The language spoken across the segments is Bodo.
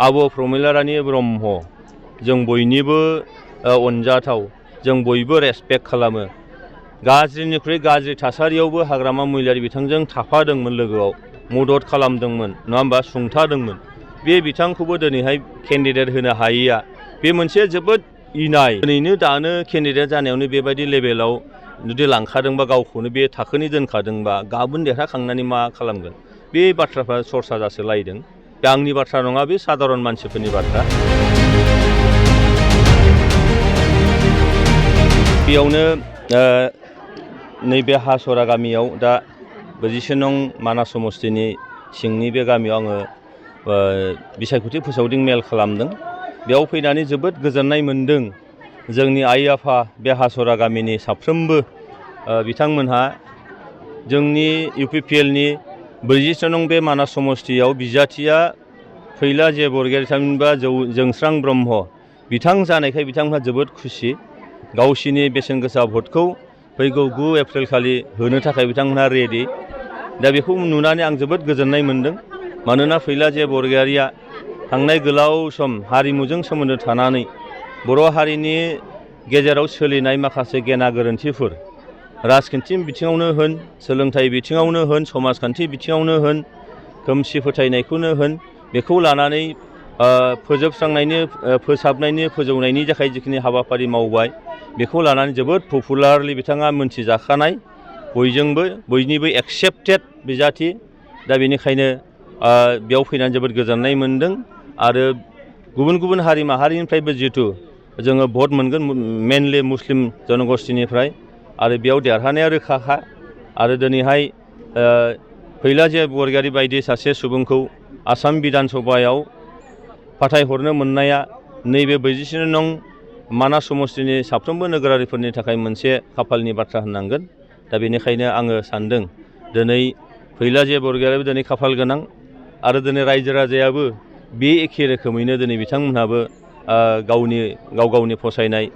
आब' प्रमिला रानी ब्रह्म जों बयनिबो अनजाथाव जों बयबो रेसपेक्ट खालामो गाज्रिनिख्रुइ गाज्रि थासारियावबो हाग्रामा महिलारि बिथांजों थाफादोंमोन लोगोआव मदद खालामदोंमोन नङा होमबा सुंथादोंमोन बे बिथांखौबो दिनैहाय केन्डिडेट होनो हायैया बे मोनसे जोबोद इनाय दिनैनो दानो केन्डिडेट जानायावनो बेबायदि लेभेलाव जुदि लांखादोंबा गावखौनो बे थाखोनि दोनखादोंबा गाबोन देरहाखांनानै मा खालामगोन बे बाथ्राफ्रा सरसा जासोलायदों बे आंनि बाथ्रा नङा बे साधारन मानसिफोरनि बाथ्रा बेयावनो नैबे हासरा गामियाव दा 27 नं मानास समस्तिनि सिंनि बे गामियाव आङो बिसायख'थि फोसावदिं मेल खालामदों बेयाव फैनानै जोबोद गोजोननाय मोन्दों जोंनि आइ आफा बे हासरा गामिनि साफ्रोमबो बिथांमोनहा जोंनि UPPLनि 27 नं बे मानास समस्तियाव बिजाथिया फैला जे बरगयारी थामहिनबा जोंस्रां ब्रह्म बिथां जानायखाय बिथांमोनहा जोबोद खुसि गावसिनि बेसेन गोसा भटखौ फैगौ 9 एप्रिल खालि होनो थाखाय बिथांमोनहा रेडि दा बेखौ नुनानै आं जोबोद गोजोननाय मोन्दों मानोना फैला जे बरगयारीया थांनाय गोलाव सम हारिमुजों सोमोन्दो थानानै बर' हारिनि गेजेराव सोलिनाय माखासे गेना गोरोन्थिफोर राजखान्थि बिथिङावनो होन सोलोंथाइ बिथिङावनो होन समाजखान्थि बिथिङावनो होन खोमसि फोथायनायखौनो होन बेखौ लानानै फोजोबस्रांनायनि फोसाबनायनि फोजौनायनि थाखाय जिखिनि हाबाफारि मावबाय बेखौ लानानै जोबोद पपुलारलि बिथाङा मोनथिजाखानाय बयजोंबो बयनिबो एक्सेप्टेड बिजाथि दा बेनिखायनो बेयाव फैनानै जोबोद गोजोननाय मोन्दों आरो गुबुन गुबुन हारि माहारिनिफ्रायबो जिहेतु जोङो भट मोनगोन मेनलि मुस्लिम जनगोष्ठीनिफ्राय आरो बेयाव देरहानाया रोखाखा आरो दिनैहाय फैला जे बरगयारी बायदि सासे सुबुंखौ आसाम बिधान सभायाव फाथायहरनो मोननाया नैबे 27 नं मानास समस्तिनि साफ्रोमबो नोगोरारिफोरनि थाखाय मोनसे खाफालनि बाथ्रा होननांगोन दा बेनिखायनो आङो सानदों दिनै फैला जे बरगयारीयाबो दिनै खाफाल गोनां आरो दिनै रायजो राजायाबो बे एखे रोखोमैनो दिनै बिथांमोनहाबो गावनि फसायनाय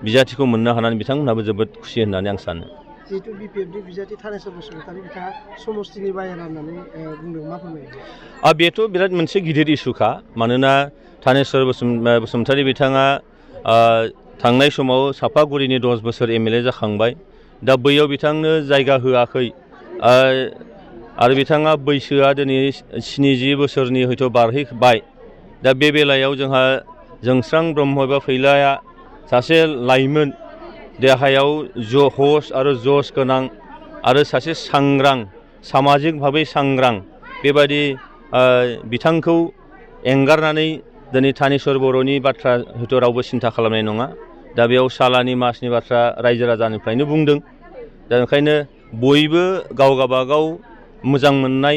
बिजाथिखौ मोननो हानानै बिथांमोनहाबो जोबोद खुसि होननानै आं सानो जिहेतु BPFनि बिजाथि थानेस्वर बसुमतारी बिथाङा समस्तिनि बाहेरा होननानै बुंदों मा फोरमायो बेथ' बिराद मोनसे गिदिर इस्युखा मानोना थानेस्वर बसुमतारी बिथाङा थांनाय समाव सापागुरिनि 10 बोसोर MLA जाखांबाय दा बैयाव बिथांनो जायगा होआखै आरो बिथाङा बैसोआ दिनै 70 बोसोरनि हयथ' बारहैबाय दा बे बेलायाव जोंहा जोंस्रां ब्रह्म एबा फैलाया सासे लाइमोन देहायाव होस आरो जस गोनां आरो सासे सांग्रां सामाजिक भाबै सांग्रां बेबायदि बिथांखौ एंगारनानै दिनै थानेस्वर बर'नि बाथ्रा हयथ' रावबो सिन्था खालामनाय नङा दा बेयाव सालानि मासनि बाथ्रा रायजो राजानिफ्रायनो बुंदों दा ओंखायनो बयबो गावगाबागाव मोजां मोननाय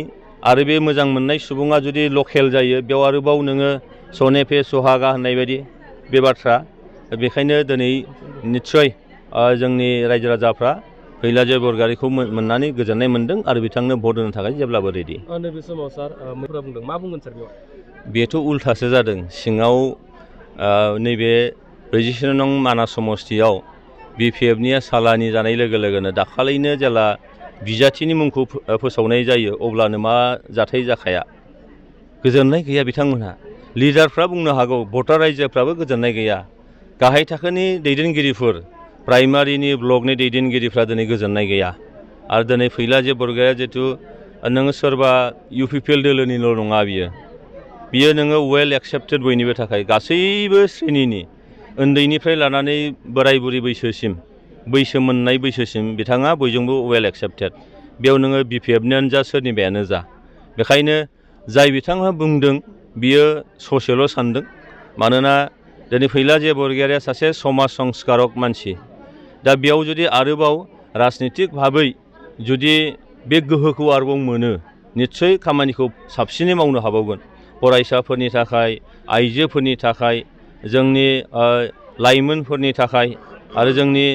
आरो बे मोजां मोननाय सुबुङा जुदि लकेल जायो बेयाव आरोबाव नोङो सने पे सुहागा होननाय बायदि बे बाथ्रा बेखायनो दिनै निस्सय जोंनि रायजो राजाफ्रा फैला जे बरगयारीखौ मोननानै गोजोननाय मोन्दों आरो बिथांनो भट होनो थाखाय जेब्लाबो रेडि नैबे समाव सार बुंदों मा बुंगोन सार बेयाव बेथ' उल्थासो जादों सिङाव नैबे 27 नं मानास समस्तियाव BPFनिया सालानि जानाय लोगो लोगोनो दाखालिनो जेला बिजाथिनि मुंखौ फोसावनाय जायो अब्लानो मा जाथाय जाखाया गोजोननाय गैया बिथांमोनहा लिडारफ्रा बुंनो हागौ भटार रायजोफ्राबो गोजोननाय गैया गाहाय थाखोनि दैदेनगिरिफोर प्राइमारिनि ब्लकनि दैदेनगिरिफ्रा दिनै गोजोननाय गैया आरो दिनै फैला जे बरगयारीया जिहेतु नोङो सोरबा UPPL दोलोनिल' नङा बियो नोङो वेल एक्सेप्टेड बयनिबो थाखाय गासैबो श्रेणिनि उन्दैनिफ्राय लानानै बोराय बुरि बैसो मोननाय बैसोसिम बिथाङा बयजोंबो वेल एक्सेप्टेड बेयाव नोङो BPFनियानो जा सोरनिबायानो जा बेखायनो जाय बिथाङा बुंदों बियो ससेल' सानदों मानोना दिनै फैला जे बरगयारीया सासे समाज संस्कारक मानसि दा बेयाव जुदि आरोबाव राजनितिक भाबै जुदि बे गोहोखौ आरोबाव मोनो निस्सय खामानिखौ साबसिनै मावनो हाबावगोन फरायसाफोरनि थाखाय आइजोफोरनि थाखाय जोंनि लाइमोनफोरनि थाखाय आरो जोंनि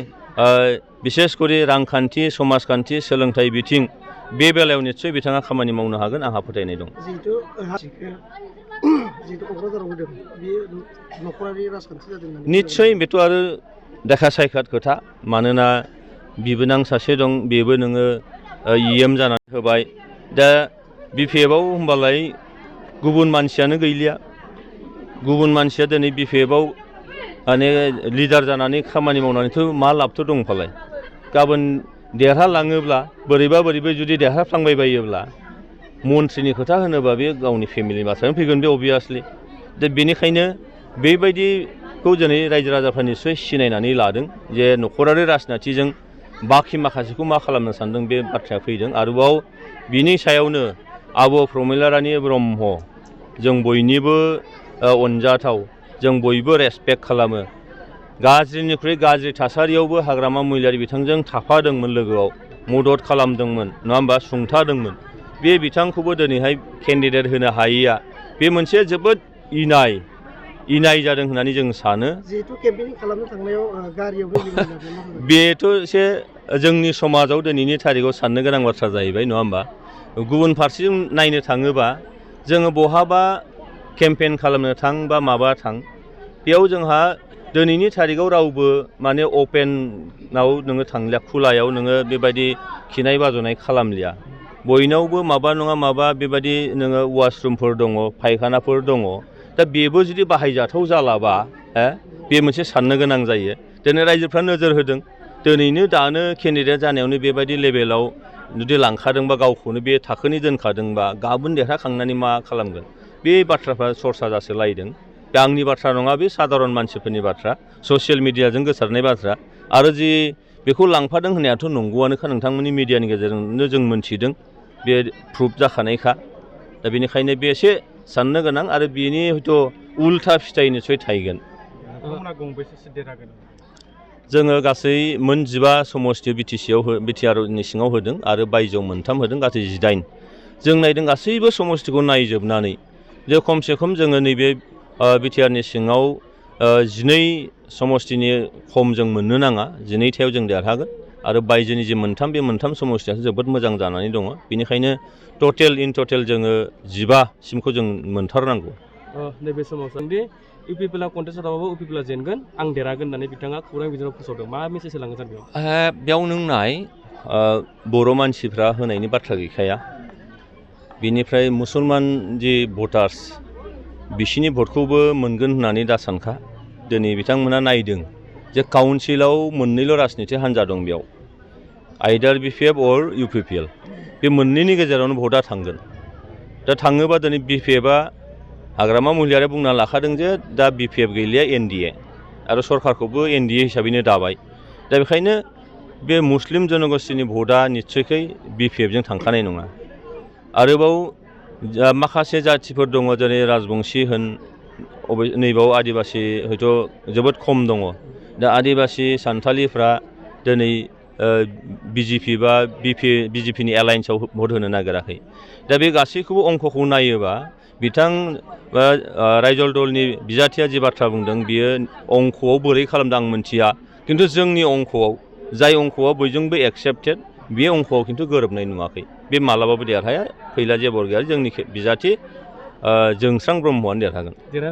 बिसेसकरि रांखान्थि समाजखान्थि सोलोंथाइ बिथिं बे बेलायाव निस्सय बिथाङा खामानि मावनो हागोन आंहा फोथायनाय दं निस्सय बेथ' आरो देखा सायखात खोथा मानोना बिबोनां सासे दं बेबो नोङो EM जानानै होबाय दा BPFआव होमबालाय गुबुन मानसियानो गैलिया गुबुन मानसिया दिनै बिपिएफआव माने लिडार जानानै खामानि मावनानैथ' मा लाबथ' दंफालाय गाबोन देरहालाङोब्ला बोरैबा जुदि देरहाफ्लांबाय बायोब्ला मन्थ्रिनि खोथा होनोबा बे गावनि फेमिलिनि बाथ्रायानो फैगोन बे अभियासलि दा बेनिखायनो बेबायदिखौ दिनै रायजो राजाफ्रा निस्सय सिनायनानै लादों जे न'खरारि राजनितिजों बाखि माखासेखौ मा खालामनो सानदों बे बाथ्राया फैदों। आरोबाव बिनि सायावनो आब' प्रमिला रानि ब्रह्म जों बयनिबो अनजाथाव जों बयबो रेसपेक्ट खालामो गाज्रिनिख्रुइ गाज्रि थासारियावबो हाग्रामा महिलारि बिथांजों थाफादोंमोन लोगोआव मदद खालामदोंमोन नङा होमबा सुंथादोंमोन बे बिथांखौबो दिनैहाय केन्डिडेट होनो हायैया बे मोनसे जोबोद इनाय जादों होननानै जों सानो। जिहेतु केम्पेनिं खालामनो थांनायाव गारियावबो बेथ' एसे जोंनि समाजाव दिनैनि थारिखआव साननो गोनां बाथ्रा जाहैबाय नङा होमबा गुबुन फारसेजों नायनो थाङोबा जोङो बहाबा केम्पेन खालामनो थां बा माबा थां बेयाव जोंहा दिनैनि थारिखआव रावबो माने अपेनाव नोङो थांलिया खुलायाव नोङो बेबायदि खिनाय बाज'नाय खालामलिया बयनावबो माबा नङा माबा बेबायदि नोङो वाशरुमफोर दङ फायखानाफोर दङ दा बेबो जुदि बाहायजाथाव जालाबा बे मोनसे साननो गोनां जायो दिनै रायजोफ्रा नोजोर होदों दिनैनो दानो केन्डिडेट जानायावनो बेबायदि लेभेलाव जुदि लांखादोंबा गावखौनो बे थाखोनि दोनखादोंबा गाबोन देरहाखांनानै मा खालामगोन बे बाथ्राफ्रा सरसा जासो लायदों बे आंनि बाथ्रा नङा बे साधारन मानसिफोरनि बाथ्रा ससियेल मिडियाजों गोसारनाय बाथ्रा आरो जि बेखौ लांफादों होननायाथ' नंगौआनोखा नोंथांमोननि मिडियानि गेजेरजोंनो जों मोनथिदों बे प्रुफ जाखानायखा दा बेनिखायनो बे एसे साननो गोनां आरो बिनि हयथ' उल्था फिथाइ निस्सय थायगोन। जोङो गासै मोन 15 समस्ति बिटिआरनि सिङाव होदों आरो बायजोआव 3 होदों गासै 18 जों नायदों गासैबो समस्तिखौ नायजोबनानै जे खमसे खम जोङो नैबे बिटिआरनि सिङाव 12 समस्तिनि खम जों मोननो नाङा 12थायाव जों देरहागोन आरो बायजोनि जे 3 बे 3 समस्तियासो जोबोद मोजां जानानै दङ बेनिखायनो इन टटेल जोङो 15 सिमखौ जों मोनथारनांगौ। नैबे समाव सानदि इउपिपिएलआ कन्टेस्ट जाबाबो इउपिपिएलआ जेनगोन आं देरहागोन होननानै बिथाङा खौरां बिजोङाव फोसावदों मा मेसेज होलाङो सार बेयाव नों नाय बर' मानसिफ्रा होनायनि बाथ्रा गैखाया बिनिफ्राय मुसलमान जि भटार्स बिसिनि भटखौबो मोनगोन होननानै दा सानखा दिनै बिथांमोना नायदों जे काउन्सिलाव मोननैल' राजनिति हान्जा दं बेयाव आइदार बिपिएफ अर इउपिपिएल बे मोननैनि गेजेरावनो भटआ थांगोन दा थाङोबा दिनै बिपिएफआ हाग्रामा महिलारिया बुंना लाखादों जे दा बिपिएफ गैलिया एनडिए आरो सरकारखौबो एनडिए हिसाबैनो दाबाय दा बेखायनो बे मुस्लिम जनगोष्ठीनि भटआ निस्सयकै बिपिएफजों थांखानाय नङा। आरोबाव माखासे जाथिफोर दङ जेरै राजबंशी होन नैबाव आदिबासि हयथ' जोबोद खम दङ दा आदिबासि सान्थालिफ्रा दिनै बिजेपि बा बिजेपिनि एलायन्सआव भट होनो नागिराखै दा बे गासैखौबो अंकखौ नायोबा बिथां रायजल दलनि बिजाथिया जि बाथ्रा बुंदों बियो अंकआव बोरै खालामदों आं मिन्थिया खिन्थु जोंनि अंकआव जाय अंकआ बयजोंबो एक्सेप्टेड बे अंकआव खिन्थु गोरोबनाय नुवाखै बे मालाबाबो देरहाया फैला जेबर गैया जोंनि बिजाथि जोंस्रां ब्रह्मआनो देरहागोन।